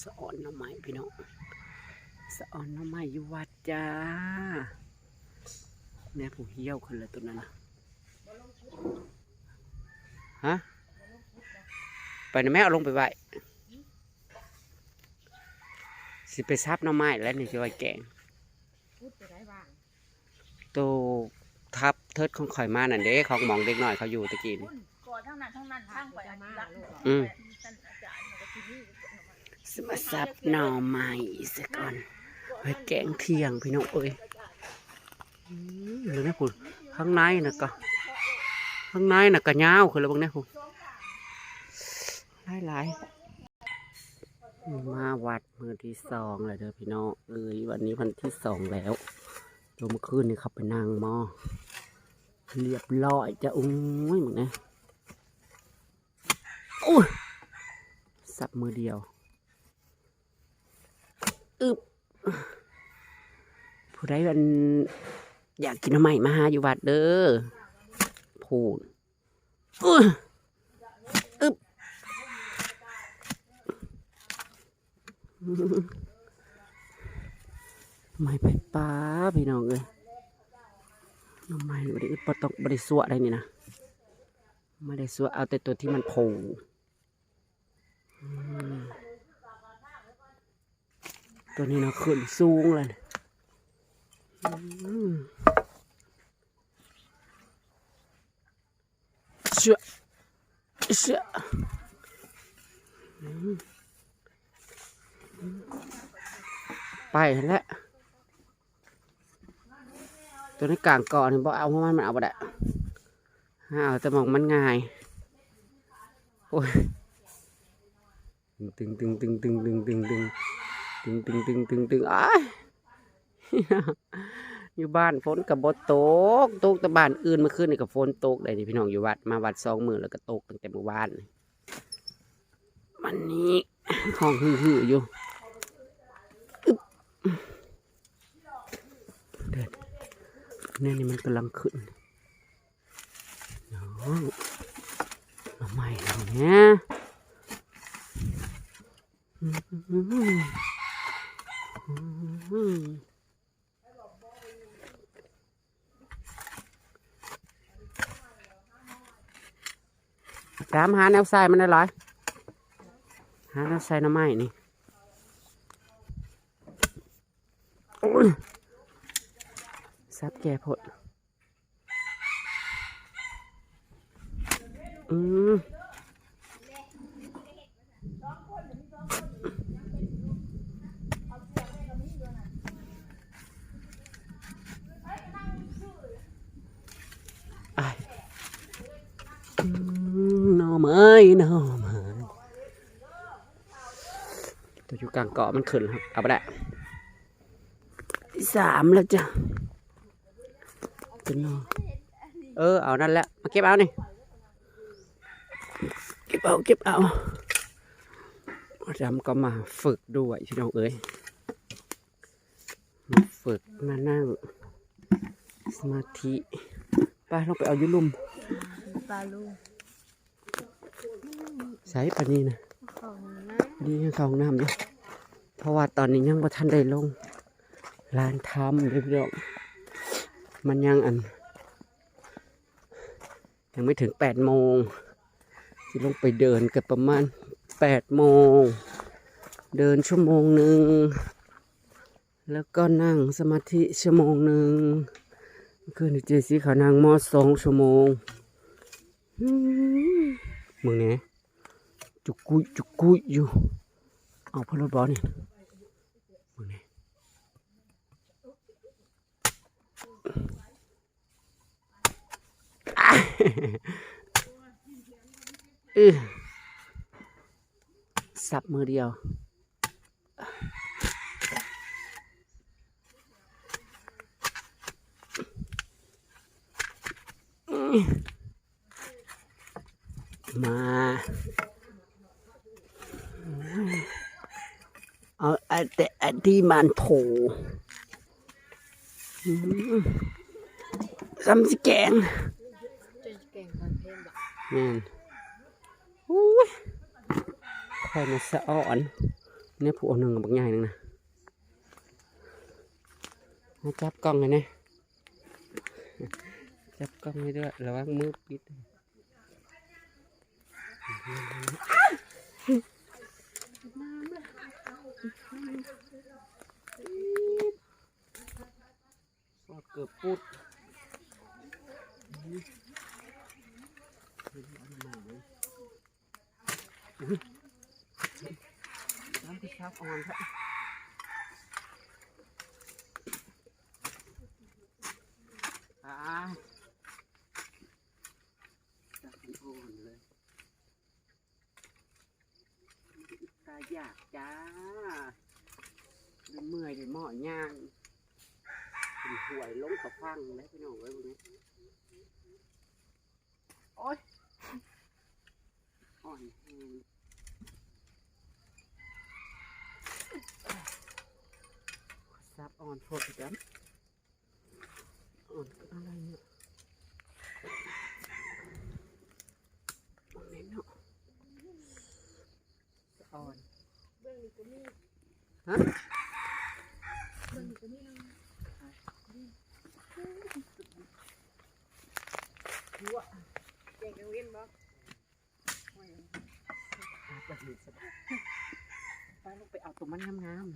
ສະອອນໜໍ່ໄມ້ພີ່ນ້ອງ ສະອອນໜໍ່ໄມ້ຢູ່ວັດຈ້າ. ແມ່ຜູ້ຫ່ຽວຂຶ້ນແລ້ວຕົວນັ້ນນະ. ຮະ? ໄປນະແມ່ ເອົາລົງໄປໄວ້. ຊິໄປສັບໜໍ່ໄມ້ແລ້ວນີ້ ຊິໄວ້ແກງ. ໂຕທັບເທິດຂອງຂ້ອຍມານັ້ນເດ້ ຂອງໝ່ອງເດັກນ້ອຍເຂົາຢູ່ຕະກີ້ນີ້. ອືມ ຊິມາສັບໜໍ່ໄມ້ຊະກ່ອນ ໄວ້ແກງທ່ຽງພີ່ນ້ອງເອີຍ. ອືມ ເບິ່ງແດ່ພຸ້ນ ຂ້າງໃນນະກະ ຂ້າງໃນນະກະຍາວຂຶ້ນແລ້ວ ເບິ່ງແດ່ພຸ້ນ ຫຼາຍໆ. ມາວັດມື້ທີສອງແລ້ວເດີພີ່ນ້ອງເອີຍ ວັນນີ້ວັນທີສອງແລ້ວ. ໂຕມື້ຄືນນີ້ເຂົ້າໄປນັ່ງໝໍ ລຽບຮ້ອຍຈ້ະ. ໂອ້ຍ ເບິ່ງແດ່ ໂອ້ຍ ສັບມືດຽວ. ອຶບ ຜູ້ໃດອັນ ຢາກກິນໜໍ່ໄມ້ມາຫາຢູ່ວັດເດີ ພູ້ນ. ອຶບ ອືມ ໜໍ່ໄມ້ໄຟຟ້າພີ່ນ້ອງເອີຍ. ໜໍ່ໄມ້ບໍ່ໄດ້ອຶດ ບໍ່ຕ້ອງ ບໍ່ໄດ້ຊົ່ວໄດ໋ນີ້ນະ ບໍ່ໄດ້ຊົ່ວ ເອົາແຕ່ຕົວທີ່ມັນໂຜ່. ອືມ ຕົວນີ້ນະຂຶ້ນສູງແລ້ວ. ອືມ ເຊາະ ເຊາະ ອືມ ໄປຫັ້ນແຫຼະ. ຕົວໃນກາງກໍນີ້ບໍ່ເອົາ ເພາະມັນ ມັນເອົາບໍ່ໄດ້ ຫາເອົາແຕ່ໝ່ອງມັນງ່າຍ. ໂອ້ຍ ຕຶງ ຕຶງ ຕຶງ ຕຶງ ຕຶງ ຕຶງ ຕຶງ ຕຶງ ຕຶງ ຕຶງ ຕຶງ ຕຶງ ອ້າຍ ຢູ່ບ້ານຝົນກໍບໍ່ຕົກ ຕົກແຕ່ບ້ານອື່ນ. ມື້ຄືນນີ້ກໍຝົນຕົກໄດ໋ນີ້ພີ່ນ້ອງ ຢູ່ວັດ ມາວັດສອງມື້ແລ້ວກໍຕົກຕັ້ງແຕ່ມື້ວານ. ວັນນີ້ຮ້ອງຮືໆຢູ່ ອຶບ ເດີ ແນວນີ້ມັນກຳລັງຂຶ້ນ. ນ້ອງ ໜໍ່ໄມ້ເຮົາແນະ ອືມ ອືມ ຕາມຫາແນວໃສ່ມັນຫຼາຍໆ ຫາແນວໃສ່ໜໍ່ໄມ້ນີ້. ໂອ້ຍ ສັບແກ່ໂພດ. ອືມ ອ້າຍ ອືມ ໜໍ່ໄມ້ ໜໍ່ໄມ້ ຕົວຢູ່ກາງເກາະມັນຂຶ້ນ ເອົາບໍ່ໄດ້. ທີສາມແລ້ວຈ້ະ ເປັນໜໍ່ ເອີ ເອົານັ້ນແຫຼະ ມາເກັບເອົານີ້ ເກັບເອົາ ເກັບເອົາ. ມາດາມກໍມາຝຶກດ້ວຍພີ່ນ້ອງເອີຍ ມາຝຶກ ມານັ່ງສະມາທິ. ໄປ ລົງໄປເອົາຢູ່ລຸ່ມ ປາລູກ. ໃສປານນີ້ນະ ເຂົ້າຫ້ອງນ້ຳ ດີ ຍັງເຂົ້າຫ້ອງນ້ຳຢູ່ ເພາະວ່າຕອນນີ້ຍັງບໍ່ທັນໄດ້ລົງລານທຳເດ້ພີ່ນ້ອງ ມັນຍັງອັນ ຍັງໄມ່ເຖິງແປດໂມງ ຊິລົງໄປເດີນກໍປະມານແປດໂມງ ເດີນຊົ່ວໂມງໜຶ່ງ ແລ້ວກໍນັ່ງສະມາທິຊົ່ວໂມງໜຶ່ງ. ຄືນນີ້ເຈຊີເຂົານັ່ງໝໍສອງຊົ່ວໂມງ. ອືມ ເບິ່ງແດ່ ຈຸກຸຍຈຸກຸຍຢູ່. ເອົາເພິ່ນລົດບໍ່ນີ້ ເບິ່ງແດ່. ອາ ອື ສັບມືດຽວ. ມາ ເອົາ ເອົາແຕ່ອັນທີ່ມັນໂຜ ອືມ ສ່ຳຊິແກງ ຈະຊິແກງຕອນເພງບໍ? ແມ່ນ. ໂອ້ຍ ຂ້ອຍນະສະອອນ ນີ້ ຜູ້ເອົາໜຶ່ງບັກໃຫຍ່ໜຶ່ງນະ ມາຈັບກ້ອງໃຫ້ແດ່ ຈັບກ້ອງໃຫ້ດ້ວຍ ລະວັງມືປິດ. ຊອດເກືອບປຸດ ອຸ້ຍ ນ້ຳຄືຊັບອ່ອນແທ້ ອາ ຈັບອ່ອນເລີຍ. ຕາຢາກຈ້າ ເມື່ອຍເດ້ ເໝາະຍ່າງ ເປັນຫ້ວຍລົງເຂົ້າຝັ່ງເດ້ພີ່ນ້ອງເອີຍ ເບິ່ງນີ້ ໂອ້ຍ ອ່ອນແຮງ ສັບອ່ອນໂພດຄືກັນ. ອ່ອນຄືອະໄລເນາະ ບໍ່ແມ່ນເນາະ ສະອ່ອນ ເບິ່ງນີ້ກໍມີ ຮະ ເບິ່ງນີ້ກໍມີນະ ຫົວ ແກງກາງເວັນບໍ່? ໄປລູກ ໄປເອົາຕົວມັນງາມ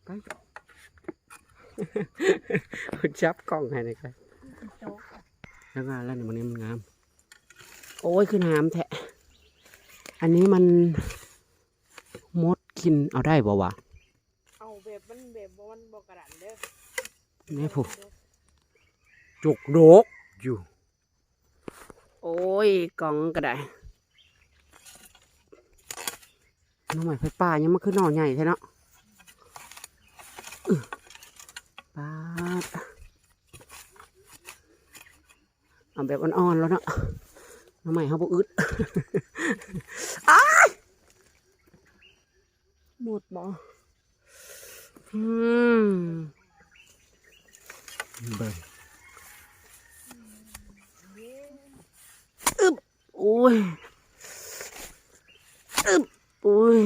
ໆ ໄປ ຈັບກ້ອງໃຫ້ໜ່ອຍ ງາມໆ ແລ້ວນີ້ ມັນງາມ ໂອ້ຍ ຄືງາມແທ້ ອັນນີ້ມັນມົດກິນເອົາໄດ້ບໍ່ວະ? ເອົາແບບມັນ ແບບບໍ່ ມັນບໍ່ກະດັນເດີ ແມ່ຜູ້ ຈົກດົກຢູ່. ໂອ້ຍ ກ້ອງກໍໄດ້ ໜໍ່ໄມ້ໄຟປ່າຍັງມາຄືໜໍ່ໃຫຍ່ແທ້ເນາະ ປາດ ເອົາແບບອ່ອນໆ ແລ້ວເນາະ ໜໍ່ໄມ້ເຮົາບໍ່ອຶດ ອ້າຍ ໝົດບໍ່? ອືມ ເບິ່ງ ອຶບ ໂອ້ຍ ອຶບ ໂອ້ຍ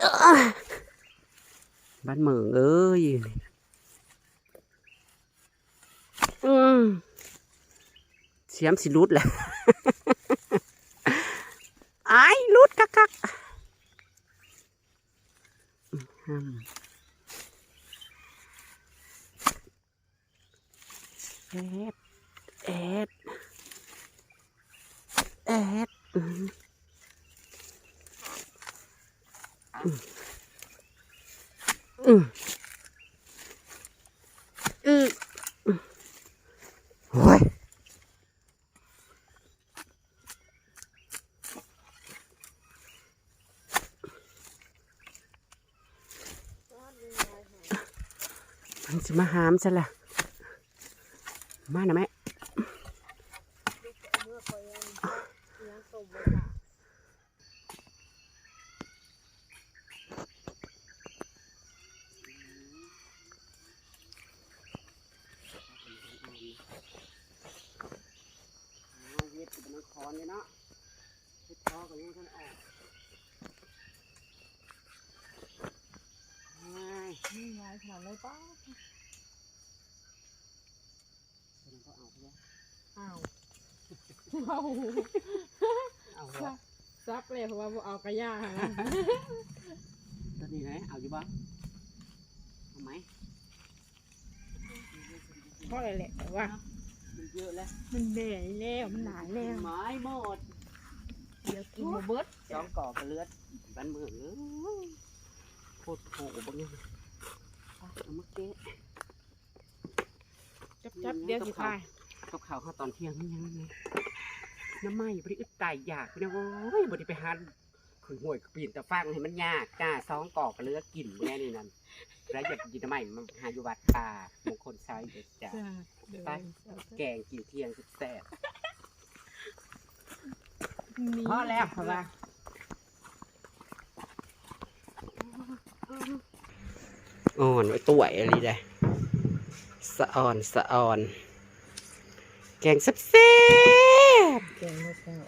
ອ້າ ບ້ານເມືອງເອີຍ. ອືມ ສຽມຊິຫຼຸດແລ້ວ ອ້າຍ ຫຼຸດຄັກໆ ອືມ ແອດ ແອດ ແອດ ອືມ ອືມ ອືມ ອືມ ໂອ້ຍ ມັນຊິມາຫາມຊັ້ນລະ ມານະແມ່. ເຮັດຢູ່ນະຄອນນີ້ເນາະ ເຮັດພໍກໍຍັງບໍ່ທັນອອກ ວ້າຍ ນີ້ຫຼາຍຂະໜາດເລີຍ ປ້າ. ຕົວນັ້ນກໍເອົາເດ້ ອ້າວ ເອົາ ເອົາ ເອົາ ສັບແລ້ວ ເພາະວ່າບໍ່ເອົາກະຢ່າຫັ້ນນະ ຕົວນີ້ນະ ເອົາຢູ່ບໍ່? ເອົາໄໝ? ພໍແລ້ວແຫຼະ ແຕ່ວ່າ ມັນເຍອະແລ້ວ ມັນແຫຼະແລ້ວ ມັນຫຼາຍແລ້ວ ໄມ້ໝົດ ດຽວກິນບໍ່ເບິດ ສອງກໍກະເລືອດ ບ້ານເມືອງເອີຍ ໂພດໂພ ເບິ່ງ ເອົາມາແກະ. ຈັບໆ ດຽວຊິຖ່າຍ ກັບເຂົ້າເຮົາຕອນທ່ຽງນີ້ຍັງນັ້ນແຫຼະ ໜໍ່ໄມ້ບໍ່ໄດ້ອຶດຕາຍຢາກພີ່ນ້ອງເອີຍ ບໍ່ໄດ້ໄປຫາຂຶ້ນຫ້ວຍປີນຕາຝັ່ງໃຫ້ມັນຍາກຈ້າ ສອງກໍກະເລືອກິນແນວນີ້ນັ້ນ ແລ້ວຢາກກິນໜໍ່ໄມ້ມາຫາຢູ່ວັດປ່າມົງຄົນໄຊເດີຈ້າ ໄປ ແກງກິນທ່ຽງແຊບໆ ພໍແລ້ວເຂົາວ່າ. ອ່ອນໄວ້ ຕ້ວຍອີ່ຫຼີເດ້ ສະອອນ ສະອອນ ແກງແຊບໆ ແກງແຊບ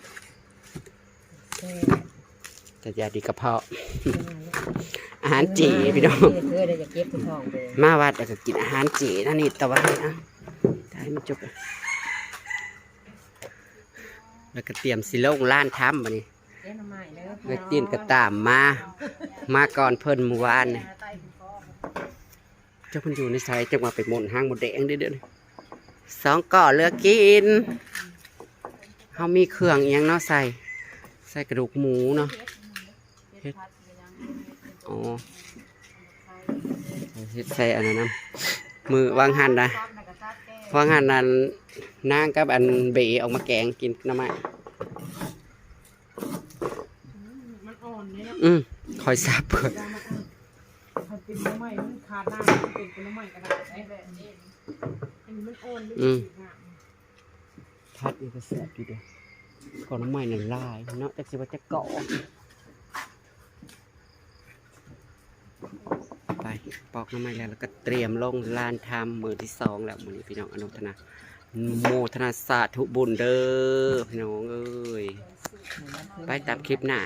ກະຢາດີກະເພາະ ອາຫານເຈພີ່ນ້ອງ ເອີ ເດີ ຢາກເຈັບທ້ອງເດີ ມາວັດແລ້ວກະກິນອາຫານເຈນະ ນີ້ຕະວັນນີ້ນະ ໄດ້ມັນຈົບ ແລ້ວກະຕຽມຊິລົງລານທຳບາດນີ້ ເອີຍ ຕີນກະຕາມມາ ມາກ່ອນເພິ່ນມື້ວານນີ້ ຈັກມັນຢູ່ໃນໃສ ຈັກວ່າໄປໝົນຫາງມົດແດງເດ້ ດຽວນີ້ ສອງກໍເຫຼືອກິນ ເຮົາມີເຄື່ອງອີ່ຫຍັງເນາະໃສ່ ໃສ່ກະດູກໝູເນາະ ເຮັດ ອໍ ເຮັດໃສ່ອັນນັ້ນນຳ ມື້ຫວ່າງຫັ້ນນະ ຫວ່າງຫັ້ນນັ້ນ ນາງກັບອັນເບອອກມາແກງກິນໜໍ່ໄມ້ ອືມ ມັນອ່ອນເດ້ ອືມ ຂ້ອຍສາບເພິ່ນ ເວລາມັນອ່ອນ ຄັນເປັນໜໍ່ໄມ້ມັນຂາດນ້ຳ ເປັນ ເປັນໜໍ່ໄມ້ກະໄດ້ ອັນນີ້ມັນອ່ອນເດ້ ອືມ ຜັດນີ້ກະແຊບຢູ່ເດ ກໍໜໍ່ໄມ້ນັ້ນຫຼາຍເນາະ ຈັກຊິວ່າຈັກກໍ ໄປ ປອກໜໍ່ໄມ້ແລ້ວ ແລ້ວກະຕຽມລົງລານທຳມື້ທີສອງແລ້ວ ມື້ນີ້ພີ່ນ້ອງ ອະນຸໂມທະນາ ໂມທະນາສາທຸບຸນເດີພີ່ນ້ອງເອີຍ ໄປຕາມຄລິບໜ້າ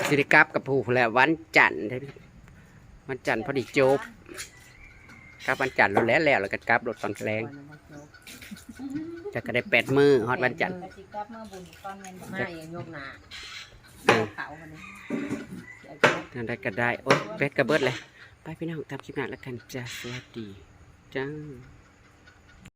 ຊິໄດ້ກັບກັບຜູ້ແຫຼະ ວັນຈັນເດ້ ວັນຈັນພໍດີຈົບ ກັບວັນຈັນໂລດແຫຼະ ແລ້ວ ແລ້ວກະກັບໂລດຕອນແລງ ຈັກກະໄດ້ແປດມື້ຮອດວັນຈັນ ກະຊິກັບເມືອບຸນກ່ອນແມ່ນບໍ່ ມາອີກຍົກໜ້າ ເອີ ເອົາເຂົ້າຫັ້ນນະ ຈັ່ງໃດກະໄດ້ ໂອ້ຍ ແບັດກະເບິດແຫຼະ ໄປພີ່ນ້ອງ ຕາມຄລິບໜ້າລະກັນຈ້າ ສະຫວັດດີຈ້າ.